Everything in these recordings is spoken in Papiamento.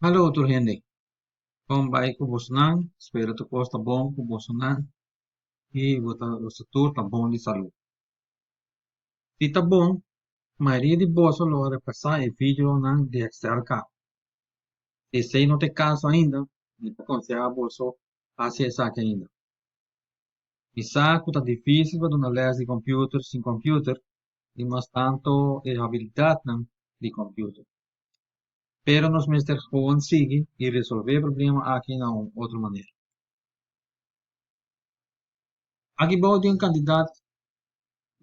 Hallo tur hende, kon bai ku bosonan? Spero tur kos ta bon ku bosonan i bo ta boso tur ta bon di salú. Si ta bon, mayoria di boso lo a repasá e videonan di Excel kaba. Si esei no ta e kaso ainda, mi ta konsehá boso hasi esaki ainda. Mi sa ku ta difísil pa duna lès di kòmpiuter sin kòmpiuter i mas tantu e habilidatnan di kòmpiuter. Pero nos mester gewoon sigui i resolvé e problema aki na un otro manera. Aki bou tin un kantidat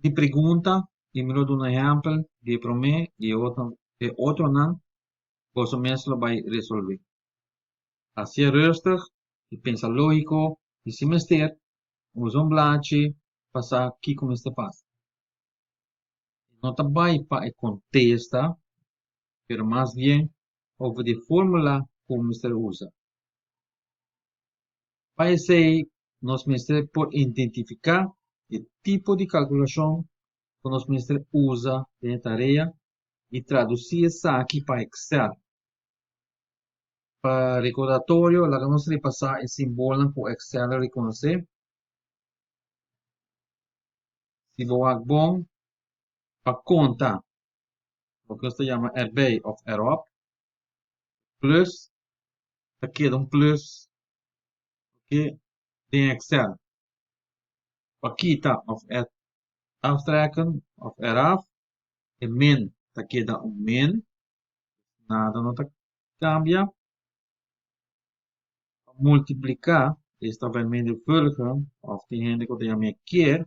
di pregunta i mi lo duna ehèmpel di e promé i e otro e otronan boso mes lo bai resolvé. Hasié rustig i pensa lógiko i si mester usa un blachi pa sa kiko mester pasa. No ta bai pa e kontesta pero mas bien over di e fórmula ku mester usa. Pa esei nos mester por identifiká e tipo di kalkulashon ku nos mester usa den e tarea i tradusí esaki pa Excel. Pa rekordatorio laga nos repasá e simbolnan ku Excel a rekonosé. Si bo wak bon pa konta loke nos ta yama erbij òf erop, plus ta keda un plus oke den Excel. Pa kita òf aftrekken òf eraf e min ta keda un min, nada no ta kambia. Pa multipliká, esta vermenigvuldigen òf tin hende ku ta yam'é keer,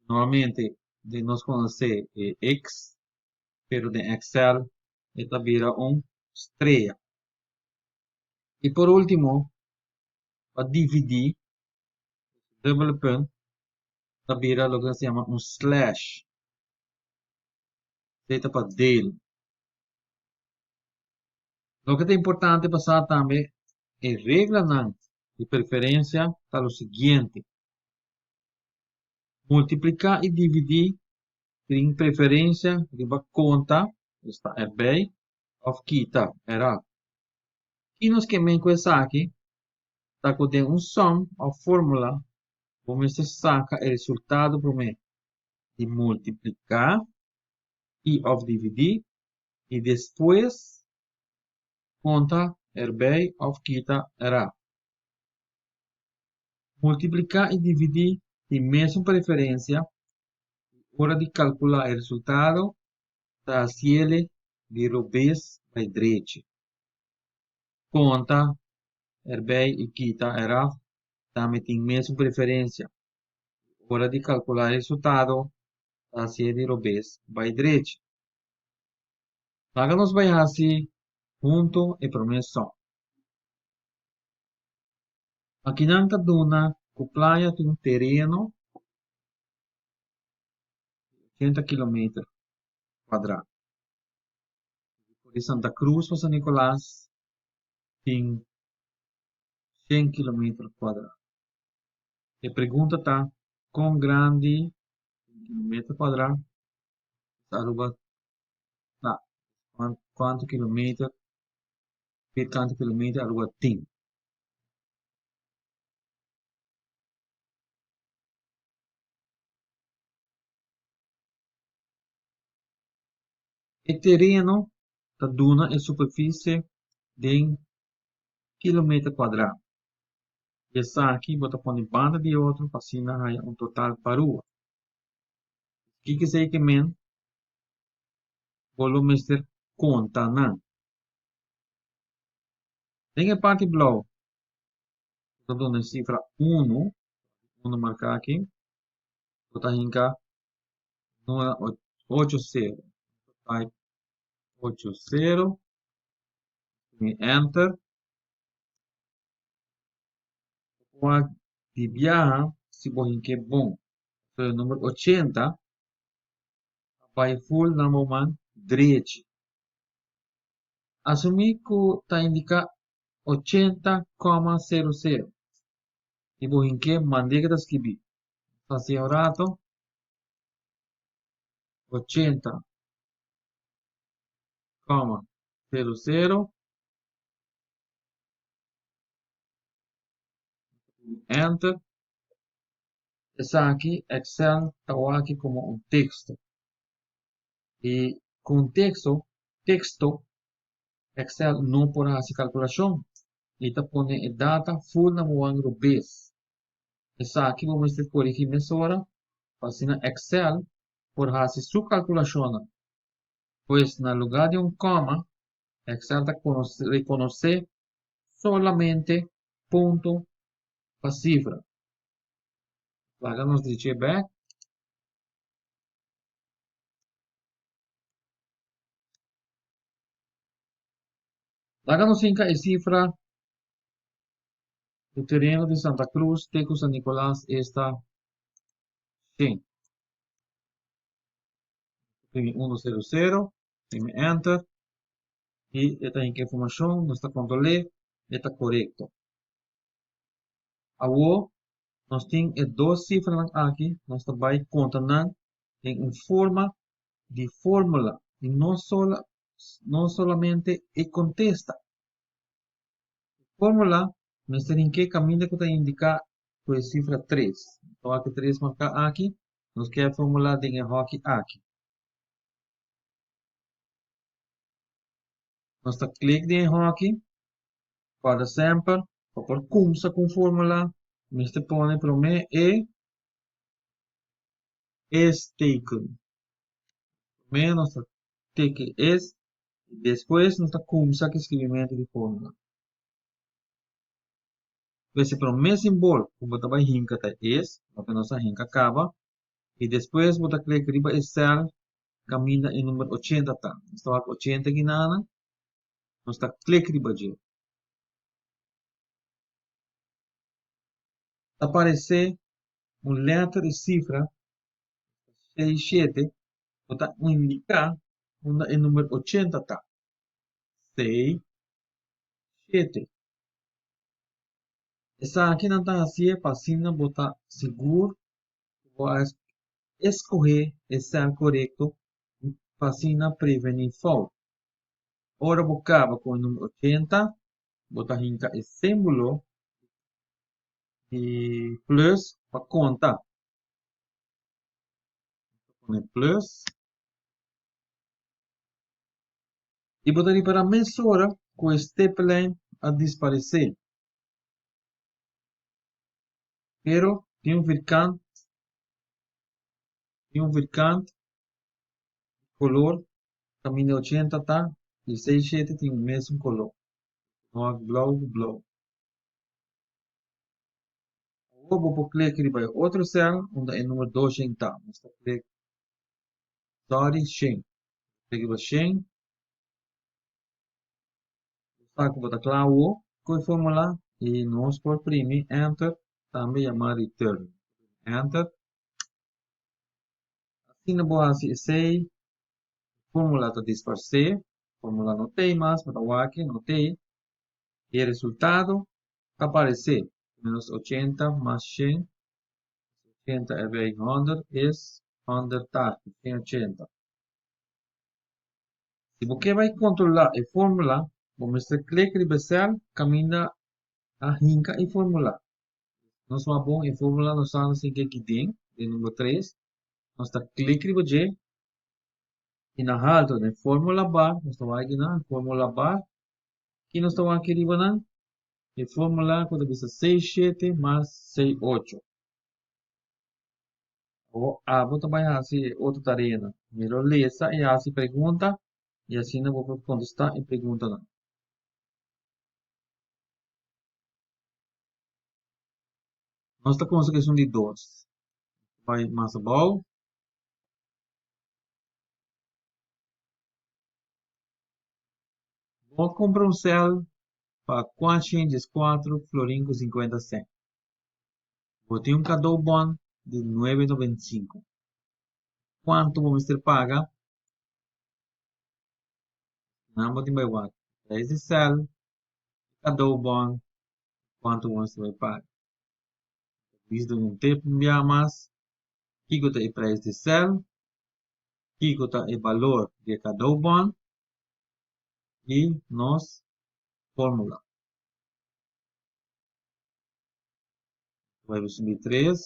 Normalmente den nos konosé e x, pero den Excel e ta bira un strea. I por último, pa dividí, dubbele punt, ta bira loke nos ta yama un slash. Esei ta pa deel. Loke ta importante pa sa tambe, e reglanan di preferensia ta lo siguiente. Multipliká i dividí tin preferensia riba konta, esta erbij, òf kita, eraf. Ki nos ke men ku esaki ta ku den un sòm òf fórmula bo mester saka e resultado promé di multipliká i òf dividí i despues konta erbij òf kita eraf. Multipliká i dividí tin mesun preferensia i ora di kalkulá e resultado ta hasiele di robes bai drechi. Konta erbij i kita eraf tambe tin mesun preferensia i ora di kalkulá e resultado ta hasié di robes bai drechi. Laga nos bai hasi hunto e promé sòm. Akinan ta duna ku playa tin un tereno di ochenta kilometer kuadrá. For di Santa Cruz pa San Nicolas tin shen kilometer kuadrá. E pregunta ta kon grandi den kilometer kuadrá Aruba ta? Kuantu kilometer Vierkante kilometer Aruba tin. E tereno ta duna e superfisie den kilometer kuadrá. I esaki bo ta pone banda di otro pa asina haya un total pa Aruba. Kiko esei ke men? Bo lo mester konta nan. Den e parti blou bo ta duna e sifra unu, unu marká aki, bo ta hinka nuna ocho sero. Type ocho sero, pone enter. Bo por wak di biaha si bo hink'é bon. Pasobra e number ochenta a bai ful na bo man drechi. Asumí ku ta indiká ochenta kòma sero sero i bo hink'é mand'é ku ta skibí. Hasié un rato, 80,00. Enter. Esaki Excel ta wak komo un teksto. I ku un teksto, teksto, Excel no por hasi kalkulashon i ta pone e data ful na bo wan robes. Esaki bo mester korigí mesora pa asina Excel por hasi su kalkulashonnan. Pues na lugá di un kòma, Excel ta rekonosé solamente punto pa sifra. Laga nos drich'é bèk. Laga nos hinka e sifra di tereno di Santa Cruz te ku San Nicolas esta shen. Primi uno sero sero, primi enter i e ta hinka informashon, nos ta kontrol'é, e ta korekto. Awor nos tin e dos sifranan aki, nos ta bai konta nan den un forma di fórmula i no sola no solamente e kontesta. E fórmula mester hink'é kaminda ku ta indiká ku e sifra tres. Ta wak e tres marká aki, nos ke e fórmula den e hòki aki. Nos ta klik den e hòki, kòrda semper pa por kumsa ku un fórmula mester pone promé e es teken. Promé nos ta teken es i despues nos ta kumsa ku skibimentu di fórmula. Pues e promé simbol ku bo ta bai hinka ta es, loke nos a hinka kaba, i despues bo ta klik riba e sèl kaminda e number ochenta ta. Nos ta wak ochenta ginanan, nos ta klik riba dje. Ta paresé un lèter i sifra seis shete ku ta indiká unda e number ochenta ta. Sei, shete. Esaki nan ta hasié pa asina bo ta sigur ku bo a eskohé e sèl korekto pa asina prevení fout. Ora bo kaba ku e number ochenta, bo ta hinka e símbolo di plus pa konta. Bo ta pone plus. I bo ta ripará mesora ku e stipelijn a disparesé. Pero tin un virkant, tin un virkant di kolor kaminda ochenta ta i seis shete tin e mesun kolor. No a blou ku blou. Awor bo por klik riba e otro sèl unda e number doshen ta. Nos ta klik, sorry, shen. Klik riba shen. Bo sa ku bo ta kla awor ku e fórmula i nos por primi enter, tambe yamá return. Enter. Asina bo hasi esei, e fórmula ta disparsé, fórmula no t'ei mas, bo ta wak no t'ei, i e resultado ta aparesé, menos ochenta mas shen, ochenta erbij honderd is honderdtachtig, shen ochenta. Si bo ke bai kontrolá e fórmula, bo mester klik riba e sèl kaminda a hinka e fórmula. Nos wak bon e fórmula nos sa nos tin ke aki den, den number tres. Nos ta klik riba dje i na haltu den fórmula bar, nos ta wak aki nan, fórmula bar, ki nos ta wak aki riba nan? E fórmula ku ta bisa seis shete mas seis ocho. Awor abo ta bai hasi e otro tareanan. Mi lo lesa i hasi pregunta i asina bo por kontestá e preguntanan. Nos ta kuminsá ku esun di dos. Bai mas abou. Bo a kumpra un sèl pa kuatshen dieskuatro florin ku sinkuenta sènt. Bo tin un cadeaubon di nuebe noventa i sinku. Kuantu bo mester paga? Nan bo tin bai wak prijs di sèl, cadeaubon, kuantu bo mester bai paga. Bisa duna un tip un bia mas, kiko ta e prijs di sèl, kiko ta e balor di e cadeaubon i nos fórmula. Bai subi tres.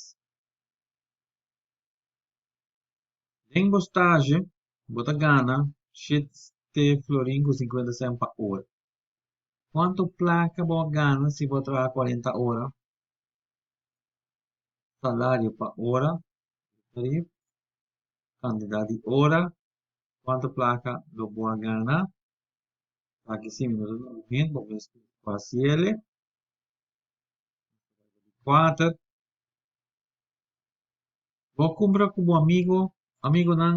Den bo stage bo ta gana shete florin ku sinkuenta sèn pa ora. Kuantu plaka bo a gana si bo a traha kuarenta ora? Salario pa ora, kantidat di ora, kuantu plaka lo bo a gana? Aki si mi no ta duna bo hint, bo mes por hasiel. Kuater. Bo a kumpra ku bo amigo, amigonan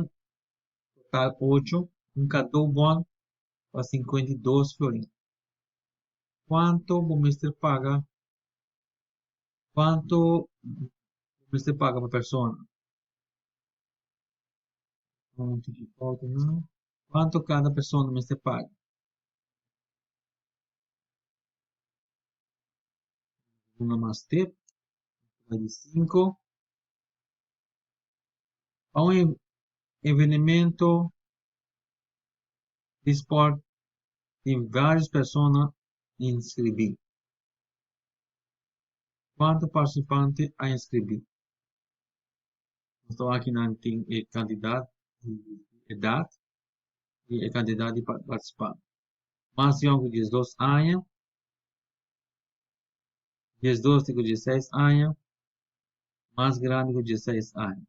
total ocho, un kado bon pa 52 florin. Kuanto bo mester paga? Kuanto bo mester paga pa persona? Un tiki foto nan. Kuanto kada persona mester paga? Duna mas tip. Bai di sinku. Pa un evenemento di sport tin varios persona inskribí. Kuantu partisipante a inskribí? Nos ta wak akinan tin e kantidat di edat i e kantidat di partisipante. Mas yòn ku diesdos aña, 12 te ku 16 aña, mas grandi ku 16 aña.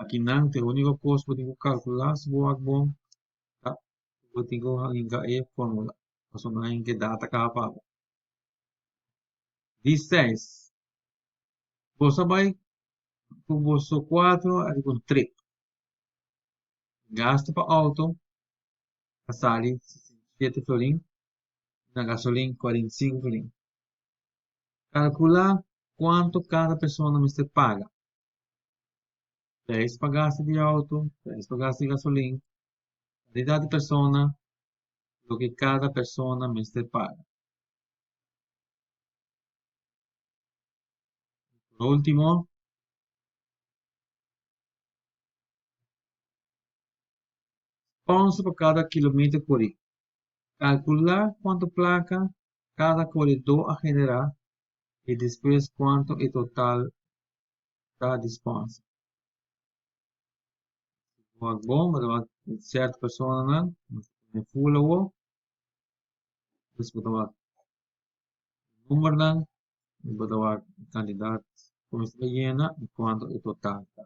Akinan ta e úniko kos ku bo tin ku kalkulá si bo wak bon ta bo tin ku hinka e fórmula pasobra nan hinka e data kaba pa bo. Di seis, Boso a bai ku boso kuatro ariba un trip. Gastu pa outo a sali 67 florin i na gasolin 45 florin. Kalkulá kuantu kada persona mester paga. Prijs pa gastu di outo, prijs pa gastu di gasolin, kantidat di persona, loke kada persona mester paga. Por último, sponsor pa kada kilometer kori. Kalkulá kuantu plaka kada koredó a generá i despues kuantu e total ta di sponsor. Si bo wak bon, bo ta wak sierto personanan, bo ta pone ful awor, pues bo ta wak numbernan i bo ta wak kantidat ku mester ta yena i kuantu e total ta.